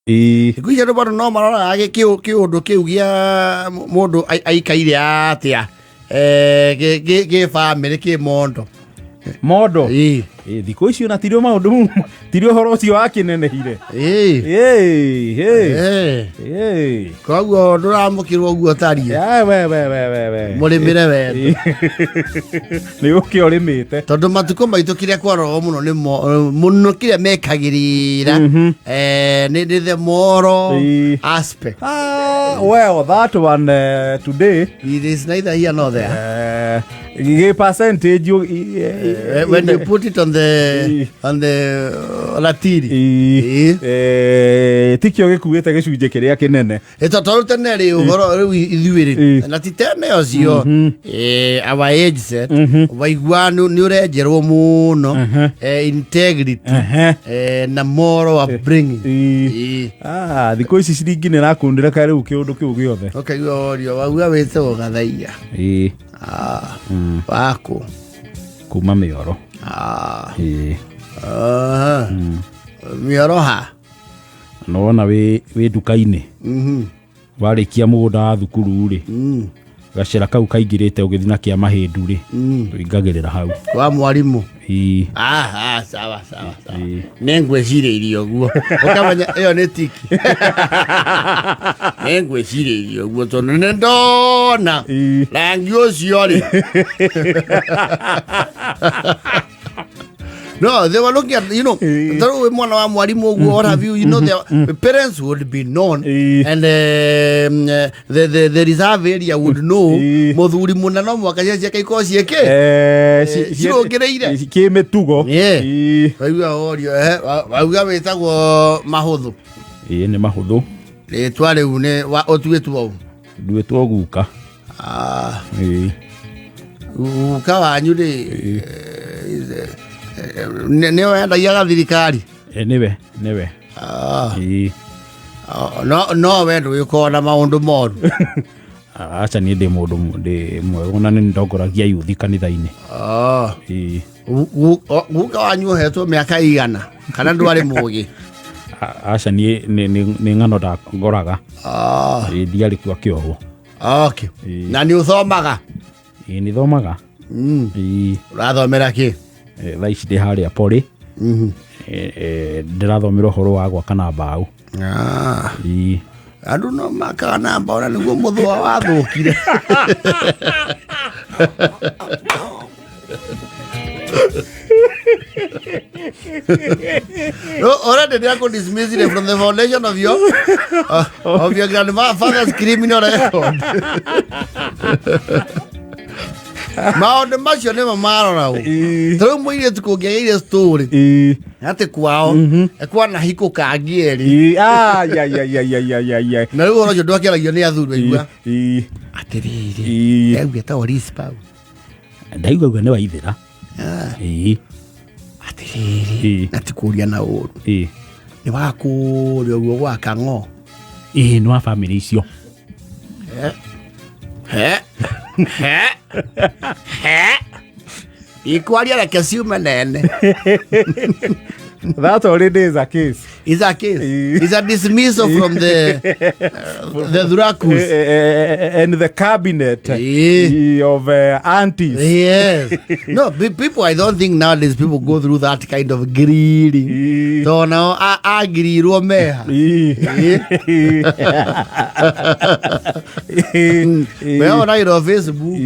Thikũ ici andũ bado no maroraga kĩũndũ kĩu gĩa mũndũ aikaire atĩa gĩ bamĩrĩ kĩ mondo. Mondo. Thikũ icio na tirio maũndũ, tirio ũhoro ũcio wakĩnenehire. Ĩĩ. Koguo ndũramũkĩrwo ũguo ũtariĩ. Ya, we we we we we. Mũrĩmĩre wendo. Nĩ ũkĩ ũrĩmĩte. Tondũ matukũ maitũ kĩrĩa kwarorwo mũno nĩ mũno kĩrĩa mekagĩrĩra nĩ the moral aspect. Ah, well, that one today it is neither here nor there. Gĩ percentage When you put it on the on the ratiri. Tikĩo gĩkuĩte gĩcunjĩ kĩrĩa kĩnene. Tondũ tene rĩ, ũhoro rĩu ithuĩ rĩ, na ti tene ũcio, our age set, waigua nĩ ũrenjerwo mũno integrity na moral upbringing. Ah, thikũ ici ciringi nĩ rakundĩra ka rĩu kĩũndũ kĩu gĩothe. Ũkaigua worio waigua wĩtagwo Gathaiya. Ah, waku? Kuma Mĩoro. Ah. Aha. Mĩoro ha? Nona wĩ nduka-inĩ warĩkia mũgũnda wa thukuru rĩ, gacĩra kau kaingĩrĩte ũgĩthiĩ na kĩa mahĩndu rĩ, tũingagĩrĩra hau. Wa mwarimũ? Ĩĩ. Ah, ah, sawa sawa sawa. Nĩ ngwĩcirĩirie ũguo, ũkamenya ĩyo nĩ tiki. Nĩ ngwĩcirĩirie ũguo tondũ nĩ ndona rangi ũcio rĩ. No, they were looking at, tarĩu wĩ mwana wa mwarimũ ũguo, what have you, their parents would be known and the reserve area would know mũthuri mũna no mwaka ciana ciake ikorwo ciĩkĩ cirũngĩrĩire. Kĩmĩtugo. Waigua worio, wauga wĩtagwo Mahũthũ? Ĩĩ, nĩ Mahũthũ. Rĩtwa rĩu nĩ ũtuĩtwo ũ? Nduĩtwo guka. Ah. Ĩĩ. Guka wanyu rĩ, nĩ wendagia thirikari? Nĩwe nĩwe. Ah. Ĩĩ. Oh, no we ndũgĩkorwo na maũndũ moru? Aca, niĩ ndĩ mũndũ ndĩ mwega na nĩ ndongoragia yuthi kanitha-inĩ. Ah. Ĩĩ. Guka wanyu ũhetwo mĩaka igana kana ndwarĩ mũgĩ? Aca, niĩ nĩ ng'ano ndagoraga. Ah. Ĩĩ, ndiarĩ kuo akĩohwo. Okay. Na nĩ ũthomaga? Ĩĩ, nĩ thomaga. Ĩĩ. Ũrathomera kĩ? Thaa ici ndĩ harĩa Pori. Ndĩrathomera ũhoro wa gwaka na mbaũ. Ah. Ĩĩ. Andũ no makaga na mbaũ na nĩguo mũthũa wathũkire. No, already they are dismissing it from the foundation of your grandfather's criminal record. Maũndũ macio nĩmo maroragwo. Tarĩu mũirĩtu kũngĩagĩire story atĩ kwao kwana hikũka angĩ erĩ. Ah, ya, ya, ya, ya, ya, ya, ya. Na rĩu ũhoro ũcio ndwakĩaragio nĩ athuri, waigua atĩrĩrĩ, ndaigua etagwo Liz Pau. Ndaigua gua nĩ waithĩra. Ah. Ĩĩ. Atĩrĩrĩ, na ti kũria na ũru, nĩ wakũrĩa ũguo gwa Kang'o? Ĩĩ, nĩ wa bamĩrĩ icio. He he he, ikwaria reke ciume nene. That already is a case. Is a case. Is a dismissal from the Thurakus. And the cabinet of aunties. Yes. No, people, I don't think nowadays people go through that kind of grilling. So now, agirirwo meha. Weonagĩrwo Facebook.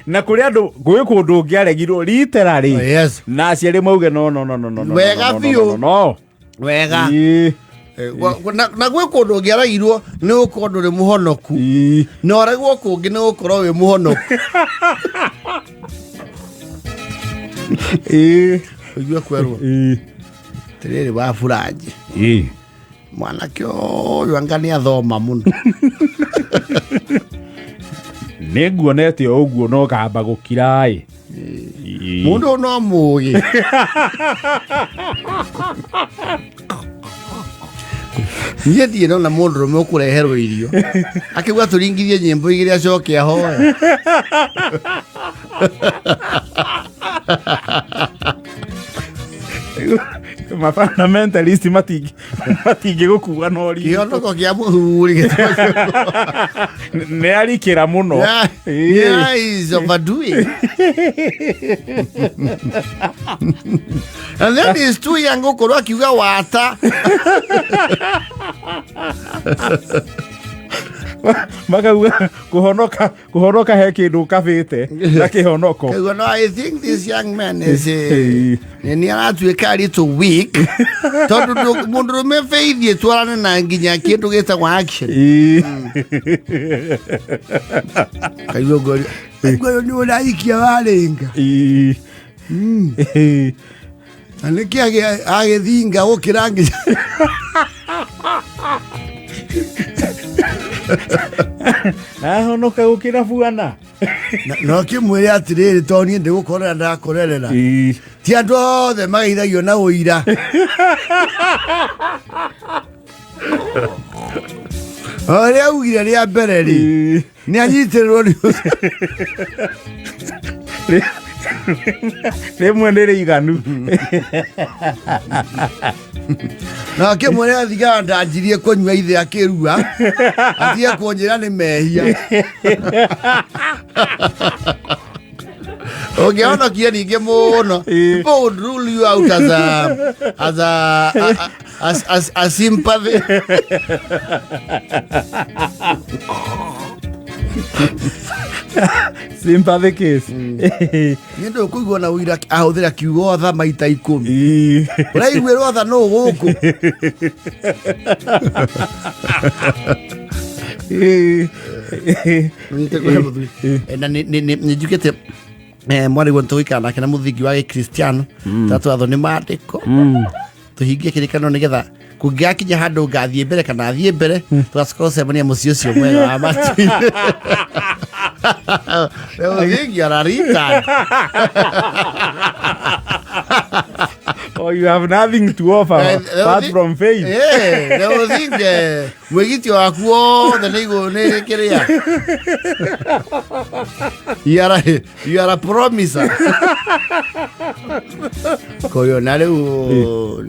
Na kũrĩ andũ gwĩ kũndũ ũngĩaregirwo literally. Oh, yes. Na aciari mauge no, no, no, no, no, no, Wega no, no, biũ. no, no. Wega. Ĩĩ. Na gwĩ kũndũ ũngĩaragirwo nĩ gũkorwo ndũrĩ mũhonoku, na ũregwo kũngĩ nĩ gũkorwo wĩ mũhonoku. Ũigue kwerwo atĩrĩrĩ, wa buranji, mwanake ũyũ anga nĩ athoma mũno. Nĩ nguonete o ũguo no ngamba gũkira ĩ. Mũndũ ũyũ no mũgĩ. Niĩ ndirĩ ndona mũndũrũme ũkũreherwo irio akiuga tũringithie nyĩmbo igĩrĩ acoke ahoe. Ma fundamentalist matingĩgũkua na ũritũ. Kĩhonoko kĩa mũthuri. Nĩ arikĩra mũno. Yeah, he's overdoing. And then he's too young gũkorwo akiuga wata. Makauga kũhonoka kũhonoka he kĩndũ ũkabĩte na kĩhonoko. Kaigua, no, I think this young man is nĩ aratuĩka a little weak tondũ mũndũrũme faith ĩtwarane na nginya kĩndũ gĩtagwo action. Kaigua ngori kaigua nĩ ũraikia warĩnga. Na nĩkĩ agĩthinga gũkĩra nginya Ahonoka gũkĩra buana. Na ũkĩmwĩre atĩrĩrĩ, tondũ niĩ ndĩgũkorera ndakorerera, ti andũ othe mageithagio na ũira. O ũrĩa augire rĩa mbere rĩ, nĩ anyitĩrĩrwo nĩ Rĩmwe nĩ rĩiganu. Na akĩmwĩra thigara ndanjirie kũnyua ithe akĩrua atige kũnjĩra nĩ mehia. Ũngĩhonokia ningĩ mũno, people would rule you out as a sympathy. Sympathy case. Nĩ ndũ kũigua na ũira ahũthĩra kiugo tha maita 10. Ũraiguĩrwo tha nũ gũkũ? Nĩnyitĩte kũhe mũthuri. Na nĩ njugĩte mwarĩ guo tũgũikara nake na mũthingi wa gĩkristiano ta twatho nĩ maandĩko, tũhingie kĩrĩkanĩro nĩgetha kũngĩgakinya handũ ngathiĩ mbere kana athiĩ mbere, tũgacoka gũcemania mũciĩ ũcio mwega wa matu-inĩ. They think you are a retard. Oh, you have nothing to offer apart from faith. Yeah, they will think mwĩgitio waku wothe nĩ igũ nĩ kĩrĩa. You are a promiser. Koyo na rĩu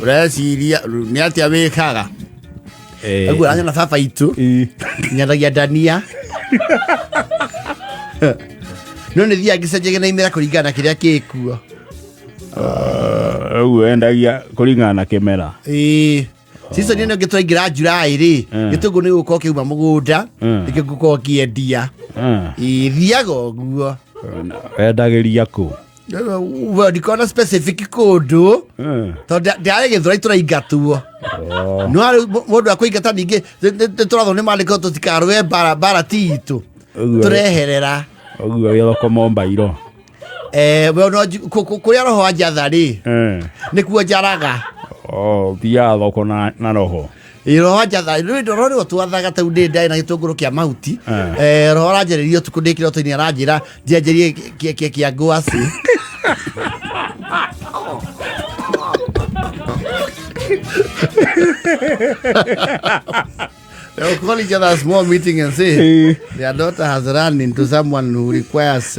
ũreciria nĩ atĩa wĩkaga? Ũguo ũranyona baba itũ nyendagia ndania, no nĩ thiaga ngĩcenjagia na imera kũringana na kĩrĩa gĩkuo. Ũguo endagia kũringana na kĩmera. Ĩĩ, season ĩno ĩngĩ twaingĩra July rĩ, gĩtũngũrũ nĩ gũkorwo kĩuma mũgũnda, nĩkĩo ngũkorwo ngĩendia. Ĩĩ, thiaga ũguo. Wendagĩria kũ? Well, ndikona specific kũndũ tondũ ndarĩ Gĩthũrai tũraingatwo, no rĩu mũndũ akũingata ningĩ nĩ tũrathwo nĩ maandĩko tũtikarũe mbara, mbara ti itũ. Tũreherera. Ũguo wĩ thoko mombairo? We no kũrĩa roho wa njatha rĩ, nĩkuo njaraga. Oh, thiaga thoko na roho. Ĩ, roho wa njatha rĩu, roho nĩwe twathaga. Tau ndĩ ndarĩ na gĩtũngũrũ kĩa mahuti. Roho aranjarĩria ũtukũ ndĩ kĩroto-inĩ, aranjĩra njenjerie kĩa ngwacĩ. They will call each other a small meeting and say, their daughter has run into someone who requires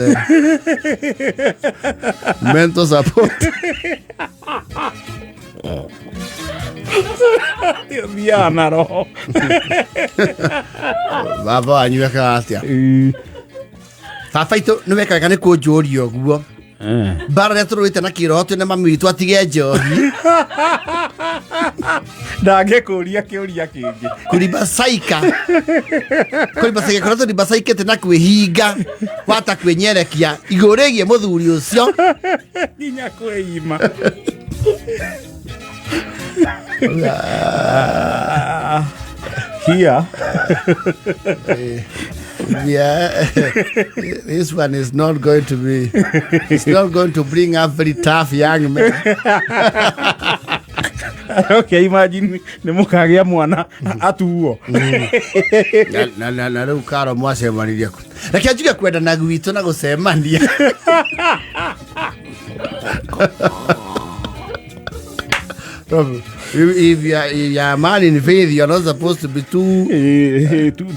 mental support. Thiaga na roho. Baba wanyu ekaga atĩa? Baba itũ nĩ wekaga nĩ kũnjũria ũguo. Mbara rĩa tũrũĩte na kĩroho twĩna mami witũ atige njohi. Ndangĩkũria kĩũria kĩngĩ. Kũribacaika kũribacaika kũrĩa tũribacaikĩte na kwĩhinga wata kwĩnyerekia igũrũ rĩgiĩ mũthuri ũcio. Nginya kwĩima. Here. Yeah, this one is not going to be it's not going to bring up very tough young men. Okay, imagine nĩ mũkagĩa mwana atuo. Na rĩu karo mwacemanirie kũ? Reke njuge kwendana gwitũ na gũcemania If you are a man in faith, you are not supposed to be too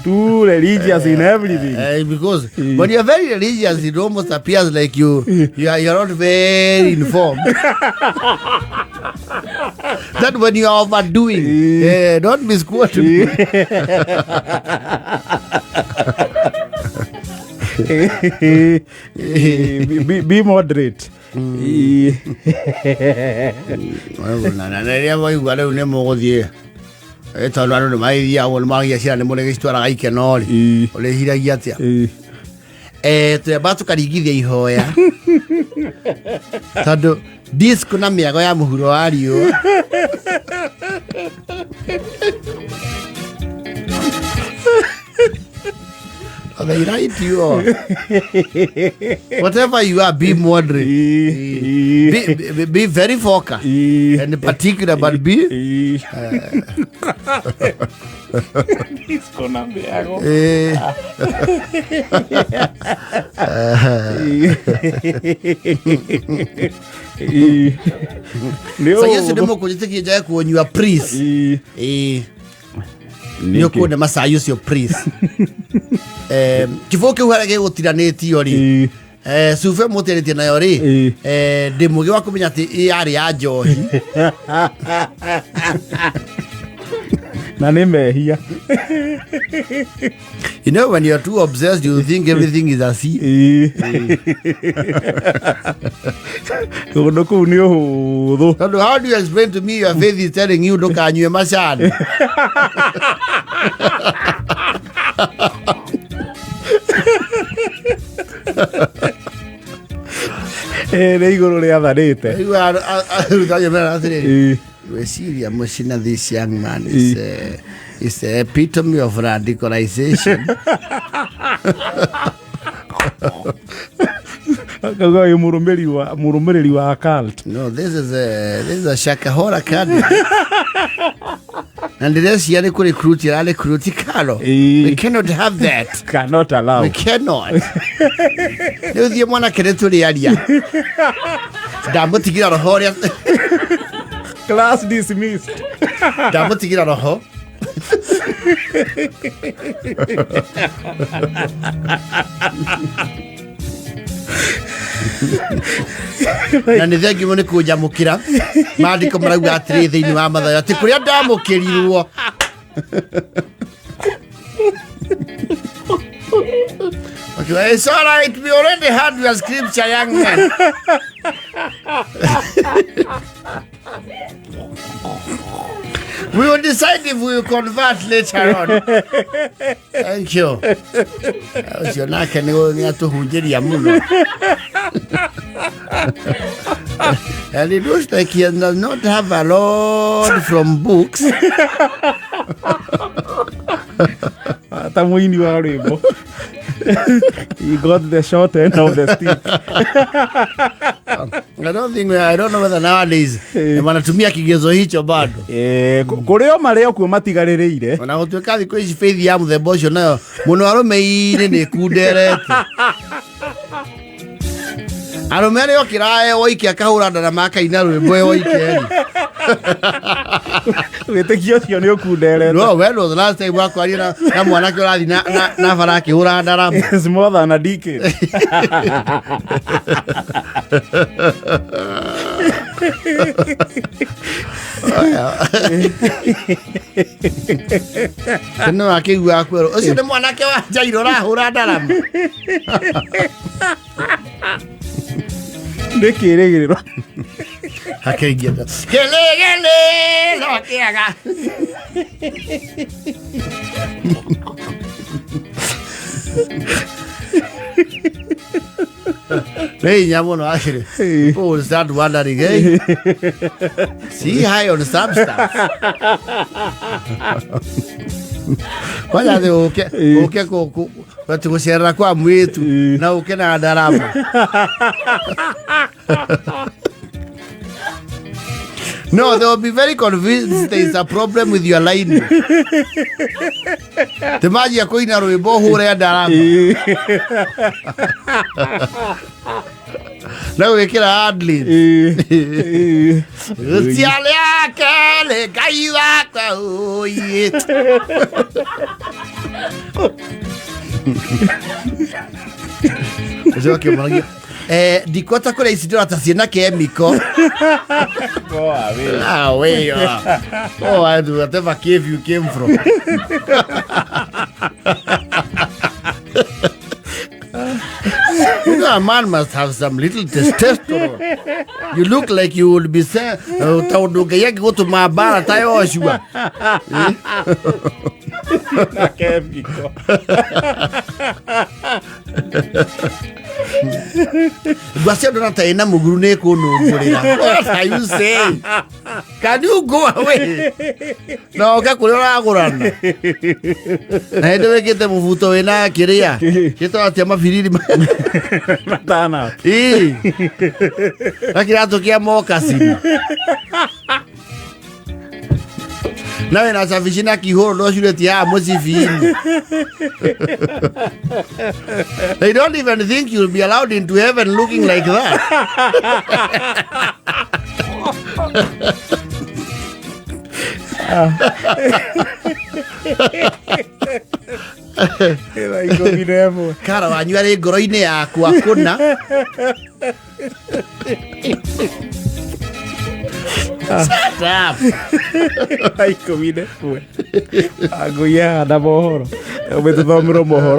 Too religious in everything. Because when you are very religious, it almost appears like you are not very informed. That when you are overdoing, don't misquote me. Be moderate. Na rĩrĩa waigua rĩu nĩ mũgũthiĩ, tondũ andũ nĩ magĩthiaga ũguo, nĩ magĩa ciana, nĩ mũrĩgĩcitwaraga ikeno rĩ, ũrĩhiragia atĩa? Twamba tũkaringithia ihoya, tondũ disco na mĩago ya mũhuro wa riũa. They write you off. Whatever you are, be moderate. Be very focused and particular, but be Disco na mĩago. Nĩ Sa yesu ũhũthũ. nĩ mũkũnjĩtĩkie njage kuonyua, please. Nĩ ũkuona macai ũcio, please. Kĩbũũ kĩu harĩa gĩgũtiranĩtio rĩ, cuba mũtiranĩtie nayo rĩ, ndĩ mũgĩ wa kũmenya atĩ ĩ yarĩ ya njohi. Na nĩ mehia. You know, when you're too obsessed, you think everything is a sea. Kũndũ kũu nĩ ũhũthũ. Tondũ how do you explain to me your faith is telling you ndũkanyue macani? Nĩ igũrũ rĩathanĩte. Arutani mera atĩrĩrĩ, gwĩciria mũcina, this young man is the epitome of radicalization. Akauga wĩ mũrũmĩrĩri wa cult. No, this is a Shakahola candidate. Na ndĩreciria nĩ kũ recruit ĩra recruit Karo. We cannot have that. Cannot allow. We cannot. Rĩu thiĩ mwanake, nĩ tũrĩaria. Ndamũtigĩra roho ũrĩa Class dismissed. Ndamũtigĩra roho. Na nĩ thengiũ nĩ kũnjamũkĩra. Maandĩko marauga atĩrĩ thĩinĩ wa Mathayo atĩ kũrĩa ndamũkĩrirwo. Okay, it's all right. We already had your scripture, young man. We will decide if we will convert later on. Thank you. Ũcio nake nĩ atũhunjĩria mũno. And it looks like he does not have a lot from books. Ta mũini wa rwĩmbo, he got the short end of the stick. I don't know whether nowadays wanatumia kigezo hicho bado. Kũrĩ o marĩa okuo matigarĩrĩire. Ona gũtuĩka thikũ ici faith ya mũthemba ũcio nayo mũno arũme-inĩ nĩ ĩkunderete. Arũme arĩa okĩra e woike akahũra ndarama akaina rwĩmbo e woike rĩ. Wĩtĩkio ũcio nĩ ũkunderete. No, when was the last time wakwaria na mwanake ũrathiĩ na bara akĩhũra ndarama? It's more than a decade. Tene wakĩigua kwĩrwo ũcio nĩ mwanake wa Njairũ ũrahũra ndarama. Nĩ kĩrĩgĩrĩro. Akĩingia kĩrĩgĩrĩro kĩega. Nĩ hinya mũno actually. People will start wondering, hey, see, high on substance. Kwanja thĩ ũke ũke atĩ gũcerera kwa mwĩtu na ũke na ndarama. No, they will be very convinced there is a problem with your line. Te manjia kũina rwĩmbo ũhũre ndarama. Na gwĩkĩra adlibs. Ciale akele Ngai wakwa ũiĩ. Ũcio akĩũmaragia ndikwata kũrĩa ici ndĩrota ciĩna kemiko. Ah, we ah. Oh, I do whatever cave you came from. You know, a man must have some little testosterone. You look like you would be saying, tondũ Ngai angĩgũtũma mbara ta Yoshua. Na kemiko. Ngwacia ndona ta ĩna mũguru nĩ ĩkũnũngũrĩra. What are you saying? Can you go away? Na oke kũrĩa ũragũrana. Na hĩndĩ wĩkĩte mũbuto wĩna kĩrĩa. Gĩtagwo atĩa mabiriri Matana. Ii. Na kĩratũ kĩa mokacini. Na wĩna cabici na kihũrũ no curĩtie haha mũcibi-inĩ. They don't even think you'll be allowed into heaven looking like that. Thaa 11. Kara wanyu arĩ ngoro-inĩ yakwa kũna. Shut up. Thaa 11. Ngũi na mohoro. Ũmĩtũthomerwo mohoro.